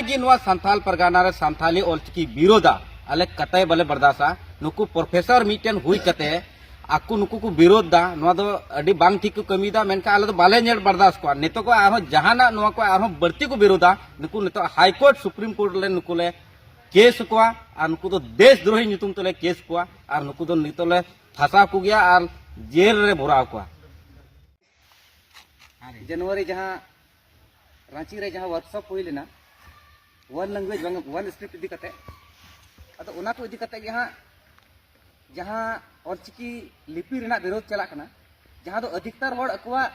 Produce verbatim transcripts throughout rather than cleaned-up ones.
ᱜᱮ ᱱᱚᱣᱟ ᱥᱟᱱᱛᱟᱞ ᱯᱟᱨᱜᱟᱱᱟ ᱨᱮ ᱥᱟᱱᱛᱟᱞᱤ ᱚᱞᱪᱤᱠᱤ ᱵᱤᱨᱳᱫᱟ, ᱟᱞᱮ ᱠᱟᱛᱟᱭ ᱵᱟᱞᱮ ᱵᱟᱨᱫᱟᱥᱟ᱾ ᱱᱩᱠᱩ ᱯᱨᱚᱯᱷᱮᱥᱚᱨ ᱢᱤᱫᱴᱮᱱ ᱦᱩᱭ ᱠᱟᱛᱮ ᱟᱠᱚ ᱱᱩᱠᱩ ᱠᱚ ᱵᱤᱨᱳᱫ ᱫᱟ, ᱱᱚᱣᱟ ᱫᱚ ᱟᱹᱰᱤ ᱵᱟᱝ ᱴᱷᱤᱠ ᱠᱚ ᱠᱟᱹᱢᱤᱭᱮᱫᱟ, ᱢᱮᱱᱠᱷᱟᱱ ᱟᱞᱮ ᱫᱚ ᱵᱟᱞᱮ ᱧᱮᱞ ᱵᱟᱨᱫᱟᱥ ᱠᱚᱣᱟ᱾ ᱱᱤᱛᱚᱜ ᱠᱚ ᱟᱨᱦᱚᱸ ᱡᱟᱦᱟᱱᱟᱜ ᱱᱚᱣᱟ ᱠᱚ ᱟᱨᱦᱚᱸ ᱵᱟᱹᱲᱛᱤ ᱠᱚ ᱵᱤᱨᱳᱫᱟ, ᱱᱩᱠᱩ ᱱᱤᱛᱚᱜ ᱦᱟᱭ ᱠᱳᱨᱴ, ᱥᱩᱯᱨᱤᱢ ᱠᱳᱨᱴ ᱞᱮ ᱱᱩᱠᱩ ᱞᱮ ᱠᱮᱥ ᱠᱚᱣᱟ, ᱟᱨ ᱱᱩᱠᱩ ᱫᱚ ᱫᱮᱥ ᱫᱨᱳᱦᱤ ᱧᱩᱛᱩᱢ ᱛᱮᱞᱮ ᱠᱮᱥ ᱠᱚᱣᱟ, ᱟᱨ ᱱᱩᱠᱩ ᱫᱚ ᱱᱤᱛᱚᱜ ᱞᱮ ᱯᱷᱟᱸᱥᱟᱣ ᱠᱚᱜᱮᱭᱟ ᱟᱨ ᱡᱮᱞ ᱨᱮ ᱵᱷᱚᱨᱟᱣ ᱠᱚᱣᱟ᱾ ᱡᱟᱱᱩᱣᱟᱨᱤ ᱡᱟᱦᱟᱸ ᱨᱟᱸᱪᱤ ᱨᱮ ᱡᱟᱦᱟᱸ ᱣᱟᱨᱠᱥᱚᱯ ᱦᱩᱭ ᱞᱮᱱᱟ ᱚᱣᱟᱱ ᱞᱮᱝᱜᱩᱭᱮᱡᱽ ᱵᱟᱝ ᱚᱣᱟᱱ ᱥᱠᱨᱤᱯᱴ ᱤᱫᱤ ᱠᱟᱛᱮ, ᱟᱫᱚ ᱚᱱᱟ ᱠᱚ ᱤᱫᱤ ᱠᱟᱛᱮ ᱜᱮ ᱦᱟᱸᱜ ᱡᱟᱦᱟᱸ ᱚᱞᱪᱤᱠᱤ ᱞᱤᱯᱤ ᱨᱮᱱᱟᱜ ᱵᱤᱨᱳᱫᱷ ᱪᱟᱞᱟᱜ ᱠᱟᱱᱟ, ᱡᱟᱦᱟᱸ ᱫᱚ ᱚᱫᱷᱤᱠᱛᱟᱨ ᱦᱚᱲ ᱟᱠᱚᱣᱟᱜ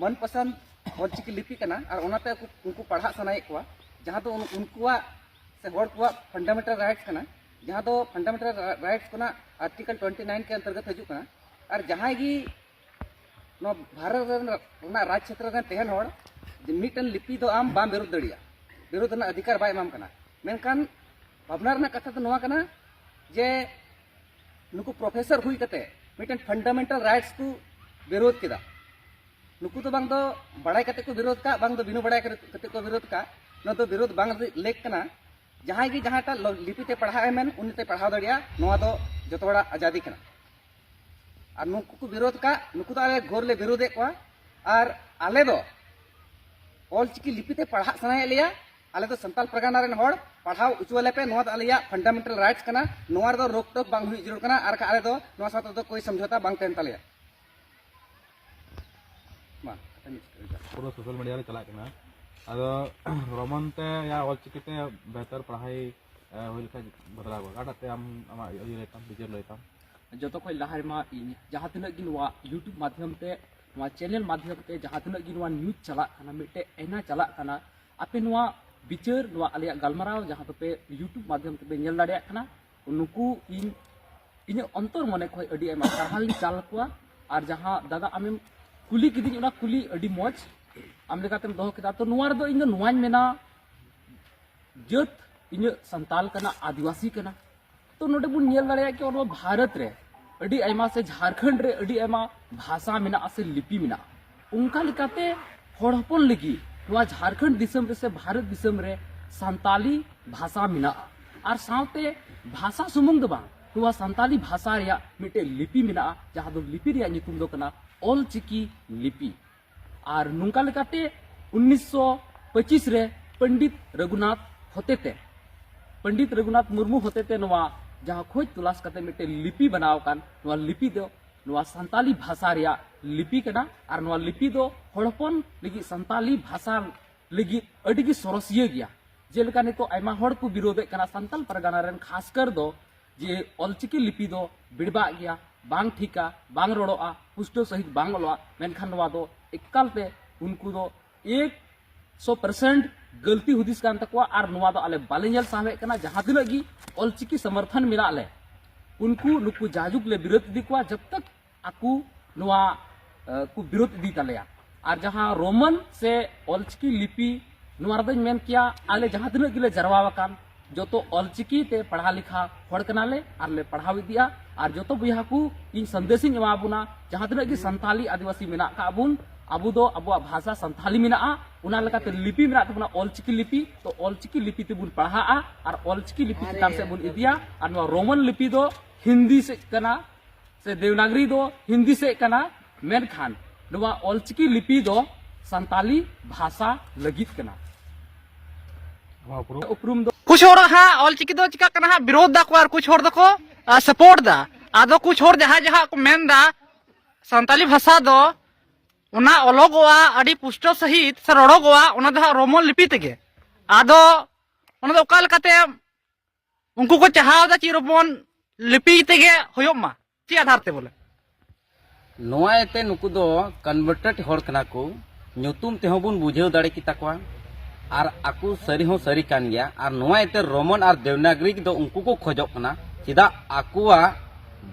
ᱢᱚᱱᱯᱚᱥᱚᱱᱫ ᱚᱞᱪᱤᱠᱤ ᱞᱤᱯᱤ ᱠᱟᱱᱟ ᱟᱨ ᱚᱱᱟᱛᱮ ᱩᱱᱠᱩ ᱯᱟᱲᱦᱟᱜ ᱥᱟᱱᱟᱭᱮᱫ ᱠᱚᱣᱟ, ᱡᱟᱦᱟᱸ ᱫᱚ ᱩᱱᱠᱩᱣᱟᱜ ᱥᱮ ᱦᱚᱲ ᱠᱚᱣᱟᱜ ᱯᱷᱟᱱᱰᱟᱢᱮᱱᱴᱟᱞ ᱨᱟᱭᱤᱴᱥ ᱠᱟᱱᱟ, ᱡᱟᱦᱟᱸ ᱫᱚ ᱯᱷᱟᱱᱰᱟᱢᱮᱱᱴᱟᱞ ᱨᱟᱭᱤᱴᱥ ᱠᱷᱚᱱᱟᱜ ᱟᱨᱴᱤᱠᱟᱞ ᱴᱩᱭᱮᱱᱴᱤ ᱱᱟᱭᱤᱱ ᱠᱮ ᱚᱱᱛᱚᱨᱜᱚᱛ ᱦᱤᱡᱩᱜ ᱠᱟᱱᱟ᱾ ᱟᱨ ᱡᱟᱦᱟᱸᱭ ᱜᱮ ᱱᱚᱣᱟ ᱵᱷᱟᱨᱚᱛ ᱨᱮᱱ, ᱨᱮᱱᱟᱜ ᱨᱟᱡᱽ ᱪᱷᱮᱛᱨᱚ ᱨᱮ ᱛᱟᱦᱮᱱ ᱦᱚᱲ ᱢᱤᱫᱴᱮᱱ ᱞᱤᱯᱤ ᱫᱚ ᱟᱢ ᱵᱟᱢ ᱵᱤᱨᱳᱫ ᱫᱟᱲᱮᱭᱟᱜᱼᱟ, ᱵᱤᱨᱳᱫ ᱨᱮᱱᱟᱜ ᱚᱫᱷᱤᱠᱟᱨ ᱵᱟᱭ ᱮᱢᱟᱢ ᱠᱟᱱᱟ᱾ ᱢᱮᱱᱠᱷᱟᱱ ᱵᱷᱟᱵᱽᱱᱟ ᱨᱮᱱᱟᱜ ᱠᱟᱛᱷᱟ ᱫᱚ ᱱᱚᱣᱟ ᱠᱟᱱᱟ ᱡᱮ ᱱᱩᱠᱩ ᱯᱨᱚᱯᱷᱮᱥᱚᱨ ᱦᱩᱭ ᱠᱟᱛᱮ ᱢᱤᱫᱴᱮᱱ ᱯᱷᱟᱱᱰᱟᱢᱮᱱᱴᱟᱞ ᱨᱟᱭᱤᱴᱥ ᱠᱚ ᱵᱤᱨᱳᱫ ᱠᱮᱫᱟ᱾ ᱱᱩᱠᱩ ᱫᱚ ᱵᱟᱝ ᱫᱚ ᱵᱟᱲᱟᱭ ᱠᱟᱛᱮ ᱠᱚ ᱵᱤᱨᱳᱫ ᱠᱟᱜ, ᱵᱟᱝ ᱫᱚ ᱵᱤᱱᱟᱹ ᱵᱟᱲᱟᱭ ᱠᱟᱛᱮ ᱠᱚ ᱵᱤᱨᱳᱫ ᱠᱟᱜ᱾ ᱱᱚᱣᱟ ᱫᱚ ᱵᱤᱨᱳᱫ ᱵᱟᱝ ᱞᱮᱠ ᱠᱟᱱᱟ᱾ ᱡᱟᱦᱟᱸᱭ ᱜᱮ ᱡᱟᱦᱟᱸᱴᱟᱜ ᱞᱤᱯᱤ ᱛᱮ ᱯᱟᱲᱦᱟᱜ ᱮ ᱢᱮᱱ, ᱩᱱᱤ ᱛᱮ ᱯᱟᱲᱦᱟᱣ ᱫᱟᱲᱮᱭᱟᱜᱼᱟ᱾ ᱱᱚᱣᱟ ᱫᱚ ᱡᱚᱛᱚ ᱦᱚᱲᱟᱜ ᱟᱡᱟᱫᱤ ᱠᱟᱱᱟ᱾ ᱟᱨ ᱱᱩᱠᱩ ᱠᱚ ᱵᱤᱨᱳᱫ ᱠᱟᱜ, ᱱᱩᱠᱩ ᱫᱚ ᱟᱞᱮ ᱜᱷᱳᱨ ᱞᱮ ᱵᱤᱨᱳᱫᱮᱫ ᱠᱚᱣᱟ᱾ ᱟᱨ ᱟᱞᱮ ᱫᱚ ᱚᱞᱪᱤᱠᱤ ᱞᱤᱯᱤ ᱛᱮ ᱯᱟᱲᱦᱟᱜ ᱥᱟᱱᱟᱭᱮᱫ ᱞᱮᱭᱟ᱾ ᱟᱞᱮ ᱫᱚ ᱥᱟᱱᱛᱟᱞ ᱯᱟᱨᱜᱟᱱᱟ ᱨᱮᱱ ᱦᱚᱲ, ᱯᱟᱲᱦᱟᱣ ᱦᱚᱪᱚ ᱟᱞᱮ ᱯᱮ, ᱱᱚᱣᱟ ᱫᱚ ᱟᱞᱮᱭᱟᱜ ᱯᱷᱟᱱᱰᱟᱢᱮᱱᱴᱟᱞ ᱨᱟᱭᱤᱴᱥ ᱠᱟᱱᱟ᱾ ᱱᱚᱣᱟ ᱨᱮᱫᱚ ᱨᱳᱠ ᱴᱳᱠ ᱵᱟᱝ ᱦᱩᱭ ᱡᱟᱹᱨᱩᱲ ᱠᱟᱱᱟ, ᱟᱨ ᱟᱞᱮ ᱫᱚ ᱱᱚᱣᱟ ᱥᱟᱶᱛᱮ ᱫᱚ ᱠᱳᱭ ᱥᱚᱢᱡᱷᱚᱛᱟ ᱵᱟᱝ ᱛᱟᱦᱮᱱ ᱛᱟᱞᱮᱭᱟ᱾ ᱢᱟ, ᱠᱟᱛᱷᱟ ᱢᱩᱪᱟᱹᱫ ᱨᱮ᱾ ᱯᱩᱨᱟᱹ ᱥᱳᱥᱟᱞ ᱢᱤᱰᱤᱭᱟ ᱨᱮ ᱪᱟᱞᱟᱜ ᱠᱟᱱᱟ᱾ ᱟᱫᱚ ᱨᱳᱢᱟᱱ ᱛᱮ ᱭᱟ ᱚᱞᱪᱤᱠᱤ ᱛᱮ ᱵᱮᱦᱛᱟᱨ ᱯᱟᱲᱦᱟᱣ, ᱮ, ᱦᱩᱭ ᱞᱮᱠᱷᱟᱱ ᱵᱟᱛᱞᱟᱣ ᱠᱚᱜᱼᱟ᱾ ᱚᱠᱟᱴᱟᱜ ᱛᱮ ᱟᱢ ᱟᱢᱟᱜ ᱤᱭᱟᱹ ᱞᱟᱹᱭ ᱛᱟᱢ, ᱵᱤᱪᱟᱹᱨ ᱞᱟᱹᱭ ᱛᱟᱢ? ᱡᱚᱛᱚ ᱠᱷᱚᱱ ᱞᱟᱦᱟ ᱨᱮᱢᱟ ᱤᱧ ᱡᱟᱦᱟᱸ ᱛᱤᱱᱟᱹᱜ ᱜᱮ ᱱᱚᱣᱟ YouTube ᱢᱟᱫᱽᱫᱷᱚᱢ ᱛᱮ, ᱱᱚᱣᱟ ᱪᱮᱱᱮᱞ ᱢᱟᱫᱽᱫᱷᱚᱢ ᱛᱮ ᱡᱟᱦᱟᱸ ᱛᱤᱱᱟᱹᱜ ᱜᱮ ᱱᱚᱣᱟ ᱱᱤᱭᱩᱡᱽ ᱪᱟᱞᱟᱜ ᱠᱟᱱᱟ, ᱢᱤᱫᱴᱮᱡ ᱟᱭᱱᱟ ᱪᱟᱞᱟᱜ ᱠᱟᱱᱟ, ᱟᱯᱮ ᱱᱚᱣᱟ ᱵᱤᱪᱟᱹᱨ, ᱱᱚᱣᱟ ᱟᱞᱮᱭᱟᱜ ᱜᱟᱞᱢᱟᱨᱟᱣ ᱡᱟᱦᱟᱸ ᱫᱚᱯᱮ YouTube ᱢᱟᱫᱽᱫᱷᱚᱢ ᱛᱮᱯᱮ ᱧᱮᱞ ᱫᱟᱲᱮᱭᱟᱜ ᱠᱟᱱᱟ, ᱱᱩᱠᱩ ᱤᱧ ᱤᱧᱟᱹᱜ ᱚᱱᱛᱚᱨ ᱢᱚᱱᱮ ᱠᱷᱚᱱ ᱟᱹᱰᱤ ᱟᱭᱢᱟ ᱥᱟᱨᱦᱟᱣ ᱤᱧ ᱪᱟᱞ ᱟᱠᱚᱣᱟ᱾ ᱟᱨ ᱡᱟᱦᱟᱸ ᱫᱟᱫᱟ ᱟᱢᱮᱢ ᱠᱩᱞᱤ ᱠᱤᱫᱤᱧ, ᱚᱱᱟ ᱠᱩᱞᱤ ᱟᱹᱰᱤ ᱢᱚᱡᱽ ᱟᱢ ᱞᱮᱠᱟᱛᱮᱢ ᱫᱚᱦᱚ ᱠᱮᱫᱟ᱾ ᱛᱚ ᱱᱚᱣᱟ ᱨᱮᱫᱚ ᱤᱧ ᱫᱚ ᱱᱚᱣᱟᱧ ᱢᱮᱱᱟ, ᱡᱟᱹᱛ ᱤᱧᱟᱹᱜ ᱥᱟᱱᱛᱟᱞ ᱠᱟᱱᱟ, ᱟᱹᱫᱤᱵᱟᱹᱥᱤ ᱠᱟᱱᱟ᱾ ᱛᱚ ᱱᱚᱰᱮ ᱵᱚᱱ ᱧᱮᱞ ᱫᱟᱲᱮᱭᱟᱜ ᱠᱤ ᱱᱚᱣᱟ ᱵᱷᱟᱨᱚᱛ ᱨᱮ ᱟᱹᱰᱤ ᱟᱭᱢᱟ ᱥᱮ ᱡᱷᱟᱲᱠᱷᱚᱸᱰ ᱨᱮ ᱟᱹᱰᱤ ᱟᱭᱢᱟ ᱵᱷᱟᱥᱟ ᱢᱮᱱᱟᱜᱼᱟ ᱥᱮ ᱞᱤᱯᱤ ᱢᱮᱱᱟᱜᱼᱟ᱾ ᱚᱱᱠᱟ ᱞᱮᱠᱟᱛᱮ ᱦᱚᱲ ᱦᱚᱯᱚᱱ ᱞᱟᱹᱜᱤᱫ ᱱᱚᱣᱟ ᱡᱷᱟᱲᱠᱷᱚᱸᱰ ᱫᱤᱥᱚᱢ ᱨᱮ ᱥᱮ ᱵᱷᱟᱨᱚᱛ ᱫᱤᱥᱚᱢ ᱨᱮ ᱥᱟᱱᱛᱟᱞᱤ ᱵᱷᱟᱥᱟ ᱢᱮᱱᱟᱜᱼᱟ᱾ ᱟᱨ ᱥᱟᱶᱛᱮ ᱵᱷᱟᱥᱟ ᱥᱩᱢᱩᱝ ᱫᱚ ᱵᱟᱝ, ᱱᱚᱣᱟ ᱥᱟᱱᱛᱟᱞᱤ ᱵᱷᱟᱥᱟ ᱨᱮᱭᱟᱜ ᱢᱤᱫᱴᱮᱱ ᱞᱤᱯᱤ ᱢᱮᱱᱟᱜᱼᱟ, ᱡᱟᱦᱟᱸ ᱫᱚ ᱞᱤᱯᱤ ᱨᱮᱭᱟᱜ ᱧᱩᱛᱩᱢ ᱫᱚ ᱠᱟᱱᱟ ᱚᱞ ᱪᱤᱠᱤ ᱞᱤᱯᱤ᱾ ᱟᱨ ᱱᱚᱝᱠᱟ ᱞᱮᱠᱟᱛᱮ ᱩᱱᱤᱥᱥᱚ ᱯᱚᱸᱪᱤᱥ ᱨᱮ ᱯᱚᱱᱰᱤᱛ ᱨᱚᱜᱷᱩᱱᱟᱛᱷ ᱦᱚᱛᱮᱛᱮ, ᱯᱚᱱᱰᱤᱛ ᱨᱚᱜᱷᱩᱱᱟᱛᱷ ᱢᱩᱨᱢᱩ ᱦᱚᱛᱮᱛᱮ ᱱᱚᱣᱟ ᱡᱟᱦᱟᱸ ᱠᱷᱚᱡᱽ ᱛᱚᱞᱟᱥ ᱠᱟᱛᱮ ᱢᱤᱫᱴᱮᱱ ᱞᱤᱯᱤ ᱵᱮᱱᱟᱣ ᱟᱠᱟᱱ, ᱱᱚᱣᱟ ᱞᱤᱯᱤ ᱫᱚ ᱱᱚᱣᱟ ᱥᱟᱱᱛᱟᱞᱤ ᱵᱷᱟᱥᱟ ᱨᱮᱭᱟᱜ ᱞᱤᱯᱤ ᱠᱟᱱᱟ᱾ ᱟᱨ ᱱᱚᱣᱟ ᱞᱤᱯᱤ ᱫᱚ ᱦᱚᱲ ᱦᱚᱯᱚᱱ ᱞᱟᱹᱜᱤᱫ, ᱥᱟᱱᱛᱟᱞᱤ ᱵᱷᱟᱥᱟ ᱞᱟᱹᱜᱤᱫ ᱟᱹᱰᱤ ᱜᱮ ᱥᱚᱨᱚᱥᱤᱭᱟᱹ ᱜᱮᱭᱟ᱾ ᱡᱮᱞᱮᱠᱟ ᱱᱤᱛᱚᱜ ᱟᱭᱢᱟ ᱦᱚᱲ ᱠᱚ ᱵᱤᱨᱳᱫᱮᱫ ᱠᱟᱱᱟ, ᱥᱟᱱᱛᱟᱞ ᱯᱟᱨᱜᱟᱱᱟ ᱨᱮᱱ ᱠᱷᱟᱥᱠᱟᱨ ᱫᱚ, ᱡᱮ ᱚᱞᱪᱤᱠᱤ ᱞᱤᱯᱤ ᱫᱚ ᱵᱤᱲᱵᱟᱜ ᱜᱮᱭᱟ, ᱵᱟᱝ ᱴᱷᱤᱠᱟ, ᱵᱟᱝ ᱨᱚᱲᱚᱜᱼᱟ, ᱯᱩᱥᱴᱟᱹᱣ ᱥᱟᱺᱦᱤᱡ ᱵᱟᱝ ᱚᱞᱚᱜᱼᱟ᱾ ᱢᱮᱱᱠᱷᱟᱱ ᱱᱚᱣᱟ ᱫᱚ ᱮᱠᱟᱞᱛᱮ ᱩᱱᱠᱩ ᱫᱚ ᱮᱠᱥᱚ ᱯᱟᱨᱥᱮᱱᱴ ᱜᱟᱹᱞᱛᱤ ᱦᱩᱫᱤᱥ ᱠᱟᱱ ᱛᱟᱠᱚᱣᱟ᱾ ᱟᱨ ᱱᱚᱣᱟ ᱫᱚ ᱟᱞᱮ ᱵᱟᱞᱮ ᱧᱮᱞ ᱥᱟᱦᱟᱣᱮᱫ ᱠᱟᱱᱟ᱾ ᱡᱟᱦᱟᱸ ᱛᱤᱱᱟᱹᱜ ᱜᱮ ᱚᱞᱪᱤᱠᱤ ᱥᱚᱢᱚᱨᱛᱷᱚᱱ ᱢᱮᱱᱟᱜ ᱞᱮ, ᱩᱱᱠᱩ ᱱᱩᱠᱩ ᱡᱟᱭᱡᱩᱜᱽ ᱞᱮ ᱵᱤᱨᱳᱫ ᱤᱫᱤ ᱠᱚᱣᱟ, ᱡᱟᱵ ᱛᱟᱠ ᱟᱠᱚ ᱱᱚᱣᱟ, ᱮ, ᱠᱚ ᱵᱤᱨᱳᱫ ᱤᱫᱤ ᱛᱟᱞᱮᱭᱟ᱾ ᱟᱨ ᱡᱟᱦᱟᱸ ᱨᱳᱢᱟᱱ ᱥᱮ ᱚᱞᱪᱤᱠᱤ ᱞᱤᱯᱤ, ᱱᱚᱣᱟ ᱨᱮᱫᱚᱧ ᱢᱮᱱ ᱠᱮᱭᱟ, ᱟᱞᱮ ᱡᱟᱦᱟᱸ ᱛᱤᱱᱟᱹᱜ ᱜᱮᱞᱮ ᱡᱟᱨᱣᱟ ᱟᱠᱟᱱ, ᱡᱚᱛᱚ ᱚᱞᱪᱤᱠᱤ ᱛᱮ ᱯᱟᱲᱦᱟᱣ ᱞᱮᱠᱷᱟ ᱦᱚᱲ ᱠᱟᱱᱟᱞᱮ ᱟᱨ ᱞᱮ ᱯᱟᱲᱦᱟᱣ ᱤᱫᱤᱜᱼᱟ᱾ ᱟᱨ ᱡᱚᱛᱚ ᱵᱚᱭᱦᱟ ᱠᱚ ᱤᱧ ᱥᱟᱸᱫᱮᱥ ᱤᱧ ᱮᱢᱟ ᱵᱚᱱᱟ, ᱡᱟᱦᱟᱸ ᱛᱤᱱᱟᱹᱜ ᱜᱮ ᱥᱟᱱᱛᱟᱞᱤ ᱟᱹᱫᱤᱵᱟᱹᱥᱤ ᱢᱮᱱᱟᱜ ᱟᱠᱟᱫ ᱵᱚᱱ, ᱟᱵᱚ ᱫᱚ ᱟᱵᱚᱣᱟᱜ ᱵᱷᱟᱥᱟ ᱥᱟᱱᱛᱟᱞᱤ ᱢᱮᱱᱟᱜᱼᱟ, ᱚᱱᱟ ᱞᱮᱠᱟᱛᱮ ᱞᱤᱯᱤ ᱢᱮᱱᱟᱜ ᱛᱟᱵᱚᱱᱟ, ᱚᱞᱪᱤᱠᱤ ᱞᱤᱯᱤ᱾ ᱛᱚ ᱚᱞᱪᱤᱠᱤ ᱞᱤᱯᱤ ᱛᱮᱵᱚᱱ ᱯᱟᱲᱦᱟᱜᱼᱟ ᱟᱨ ᱚᱞᱪᱤᱠᱤ ᱞᱤᱯᱤ ᱪᱮᱛᱟᱱ ᱥᱮᱫ ᱵᱚᱱ ᱤᱫᱤᱭᱟ᱾ ᱟᱨ ᱱᱚᱣᱟ ᱨᱳᱢᱟᱱ ᱞᱤᱯᱤ ᱫᱚ ᱦᱤᱱᱫᱤ ᱥᱮᱫ ᱠᱟᱱᱟ, ᱥᱮ ᱫᱮᱣᱱᱟᱜᱽᱨᱤ ᱫᱚ ᱦᱤᱱᱫᱤ ᱥᱮᱫ ᱠᱟᱱᱟ, ᱢᱮᱱᱠᱷᱟᱱ ᱱᱚᱣᱟ ᱚᱞᱪᱤᱠᱤ ᱞᱤᱯᱤ ᱫᱚ ᱥᱟᱱᱛᱟᱞᱤ ᱵᱷᱟᱥᱟ ᱞᱟᱹᱜᱤᱫ ᱠᱟᱱᱟ᱾ ᱟᱢᱟᱜ ᱩᱯᱨᱩᱢ? ᱩᱯᱨᱩᱢ ᱫᱚ ᱠᱩᱪ ᱦᱚᱲ ᱦᱟᱸᱜ ᱚᱞᱪᱤᱠᱤ ᱫᱚ ᱪᱤᱠᱟᱜ ᱠᱟᱱᱟ ᱦᱟᱸᱜ, ᱵᱤᱨᱳᱫ ᱫᱟᱠᱚ ᱟᱨ ᱠᱩᱪ ᱦᱚᱲ ᱫᱚᱠᱚ ᱥᱟᱯᱳᱨᱴ ᱫᱟ᱾ ᱟᱫᱚ ᱠᱩᱪ ᱦᱚᱲ ᱡᱟᱦᱟᱸ ᱡᱟᱦᱟᱸ ᱠᱚ ᱢᱮᱱ ᱫᱟ, ᱥᱟᱱᱛᱟᱞᱤ ᱵᱷᱟᱥᱟ ᱫᱚ ᱚᱱᱟ ᱚᱞᱚᱜᱚᱜᱼᱟ ᱟᱹᱰᱤ ᱯᱩᱥᱴᱟᱹᱣ ᱥᱟᱺᱦᱤᱡ ᱥᱮ ᱨᱚᱲᱚᱜᱚᱜᱼᱟ, ᱚᱱᱟ ᱫᱚ ᱦᱟᱸᱜ ᱨᱳᱢᱟᱱ ᱞᱤᱯᱤ ᱛᱮᱜᱮ᱾ ᱟᱫᱚ ᱚᱱᱟ ᱫᱚ ᱚᱠᱟ ᱞᱮᱠᱟᱛᱮ ᱩᱱᱠᱩ ᱠᱚ ᱪᱟᱦᱟᱣ ᱮᱫᱟ ᱪᱮᱫ ᱨᱳᱢᱟᱱ ᱞᱤᱯᱤ ᱛᱮᱜᱮ ᱦᱩᱭᱩᱜ ᱢᱟ, ᱪᱮᱫ ᱟᱫᱷᱟᱨ ᱛᱮ ᱵᱚᱞᱮ? ᱱᱚᱣᱟ ᱤᱭᱟᱹᱛᱮ ᱱᱩᱠᱩ ᱫᱚ ᱠᱚᱱᱵᱷᱟᱨᱴᱮᱰ ᱦᱚᱲ ᱠᱟᱱᱟ ᱠᱚ, ᱧᱩᱛᱩᱢ ᱛᱮᱦᱚᱸ ᱵᱚᱱ ᱵᱩᱡᱷᱟᱹᱣ ᱫᱟᱲᱮ ᱠᱮᱛᱟ ᱠᱚᱣᱟ, ᱟᱨ ᱟᱠᱚ ᱥᱟᱹᱨᱤ ᱦᱚᱸ ᱥᱟᱹᱨᱤ ᱠᱟᱱ ᱜᱮᱭᱟ᱾ ᱟᱨ ᱱᱚᱣᱟ ᱤᱭᱟᱹᱛᱮ ᱨᱳᱢᱟᱱ ᱟᱨ ᱫᱮᱣᱱᱟᱜᱽᱨᱤᱠ ᱫᱚ ᱩᱱᱠᱩ ᱠᱚ ᱠᱷᱚᱡᱚᱜ ᱠᱟᱱᱟ, ᱪᱮᱫᱟᱜ ᱟᱠᱚᱣᱟᱜ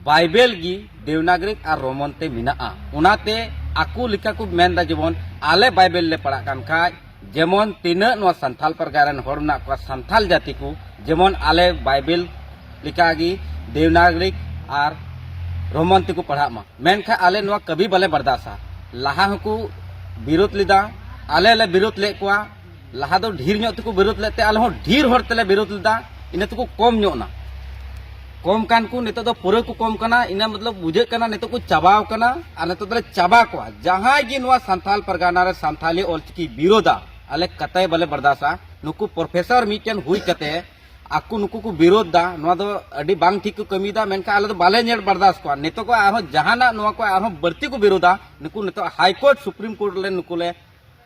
ᱵᱟᱭᱵᱮᱞ ᱜᱮ ᱫᱮᱣᱱᱟᱜᱽᱨᱤᱠ ᱟᱨ ᱨᱳᱢᱟᱱ ᱛᱮ ᱢᱮᱱᱟᱜᱼᱟ᱾ ᱚᱱᱟᱛᱮ ᱟᱠᱚ ᱞᱮᱠᱟ ᱠᱚ ᱢᱮᱱᱫᱟ, ᱡᱮᱢᱚᱱ ᱟᱞᱮ ᱵᱟᱭᱵᱮᱞ ᱞᱮ ᱯᱟᱲᱦᱟᱜ ᱠᱟᱱ ᱠᱷᱟᱡ, ᱡᱮᱢᱚᱱ ᱛᱤᱱᱟᱹᱜ ᱱᱚᱣᱟ ᱥᱟᱱᱛᱷᱟᱞ ᱯᱟᱨᱜᱟᱱᱟ ᱨᱮᱱ ᱦᱚᱲ ᱢᱮᱱᱟᱜ ᱠᱚᱣᱟ, ᱥᱟᱱᱛᱷᱟᱞ ᱡᱟᱹᱛᱤ ᱠᱚ, ᱡᱮᱢᱚᱱ ᱟᱞᱮ ᱵᱟᱭᱵᱮᱞ ᱞᱮᱠᱟᱜᱮ ᱫᱮᱣᱱᱟᱜᱽᱨᱤᱠ ᱟᱨ ᱨᱳᱢᱟᱱ ᱛᱮᱠᱚ ᱯᱟᱲᱦᱟᱜ ᱢᱟ᱾ ᱢᱮᱱᱠᱷᱟᱱ ᱟᱞᱮ ᱱᱚᱣᱟ ᱠᱟᱹᱵᱷᱤ ᱵᱟᱞᱮ ᱵᱟᱨᱫᱟᱥᱟ᱾ ᱞᱟᱦᱟ ᱦᱚᱸᱠᱚ ᱵᱤᱨᱳᱫ ᱞᱮᱫᱟ, ᱟᱞᱮ ᱞᱮ ᱵᱤᱨᱳᱫ ᱞᱮᱫ ᱠᱚᱣᱟ᱾ ᱞᱟᱦᱟ ᱫᱚ ᱰᱷᱮᱨ ᱧᱚᱜ ᱛᱮᱠᱚ ᱵᱤᱨᱳᱫ ᱞᱮᱫ ᱛᱮ ᱟᱞᱮ ᱦᱚᱸ ᱰᱷᱮᱨ ᱦᱚᱲ ᱛᱮᱞᱮ ᱵᱤᱨᱳᱫ ᱞᱮᱫᱟ᱾ ᱤᱱᱟᱹ ᱛᱮᱠᱚ ᱠᱚᱢ ᱧᱚᱜ ᱮᱱᱟ᱾ ᱠᱚᱢ ᱠᱟᱱ ᱠᱚ ᱱᱤᱛᱚᱜ ᱫᱚ ᱯᱩᱨᱟᱹ ᱠᱚ ᱠᱚᱢ ᱠᱟᱱᱟ᱾ ᱤᱱᱟᱹ ᱢᱚᱛᱞᱚᱵ ᱵᱩᱡᱷᱟᱹᱜ ᱠᱟᱱᱟ ᱱᱤᱛᱚᱜ ᱠᱚ ᱪᱟᱵᱟᱣ ᱠᱟᱱᱟ᱾ ᱟᱨ ᱱᱤᱛᱚᱜ ᱫᱚᱞᱮ ᱪᱟᱵᱟ ᱠᱚᱣᱟ᱾ ᱡᱟᱦᱟᱸᱭ ᱜᱮ ᱱᱚᱣᱟ ᱥᱟᱱᱛᱟᱞ ᱯᱟᱨᱜᱟᱱᱟ ᱨᱮ ᱥᱟᱱᱛᱟᱞᱤ ᱚᱞᱪᱤᱠᱤ ᱵᱤᱨᱳᱫᱟ, ᱟᱞᱮ ᱠᱟᱛᱟᱭ ᱵᱟᱞᱮ ᱵᱟᱨᱫᱟᱥᱟ᱾ ᱱᱩᱠᱩ ᱯᱨᱚᱯᱷᱮᱥᱚᱨ ᱢᱤᱫᱴᱮᱱ ᱦᱩᱭ ᱠᱟᱛᱮ ᱟᱠᱚ ᱱᱩᱠᱩ ᱠᱚ ᱵᱤᱨᱳᱫ ᱫᱟ, ᱱᱚᱣᱟ ᱫᱚ ᱟᱹᱰᱤ ᱵᱟᱝ ᱴᱷᱤᱠ ᱠᱚ ᱠᱟᱹᱢᱤᱭᱮᱫᱟ᱾ ᱢᱮᱱᱠᱷᱟᱱ ᱟᱞᱮ ᱫᱚ ᱵᱟᱞᱮ ᱧᱮᱞ ᱵᱟᱨᱫᱟᱥ ᱠᱚᱣᱟ᱾ ᱱᱤᱛᱚᱜ ᱠᱚ ᱟᱨᱦᱚᱸ ᱡᱟᱦᱟᱱᱟᱜ ᱱᱚᱣᱟ ᱠᱚ ᱟᱨᱦᱚᱸ ᱵᱟᱹᱲᱛᱤ ᱠᱚ ᱵᱤᱨᱳᱫᱟ, ᱱᱩᱠᱩ ᱱᱤᱛᱚᱜ ᱦᱟᱭ ᱠᱳᱨᱴ, ᱥᱩᱯᱨᱤᱢ ᱠᱳᱨᱴ ᱨᱮ ᱱᱩᱠᱩ ᱞᱮ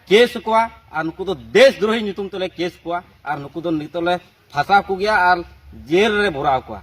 ᱠᱮᱥ ᱠᱚᱣᱟ᱾ ᱟᱨ ᱱᱩᱠᱩ ᱫᱚ ᱫᱮᱥ ᱫᱨᱳᱦᱤ ᱧᱩᱛᱩᱢ ᱛᱮᱞᱮ ᱠᱮᱥ ᱠᱚᱣᱟ᱾ ᱟᱨ ᱱᱩᱠᱩ ᱫᱚ ᱱᱤᱛᱚᱜ ᱞᱮ ᱯᱷᱟᱸᱥᱟᱣ ᱠᱚᱜᱮᱭᱟ ᱟᱨ ᱡᱮᱞ ᱨᱮ ᱵᱷᱚᱨᱟᱣ ᱠᱚᱣᱟ᱾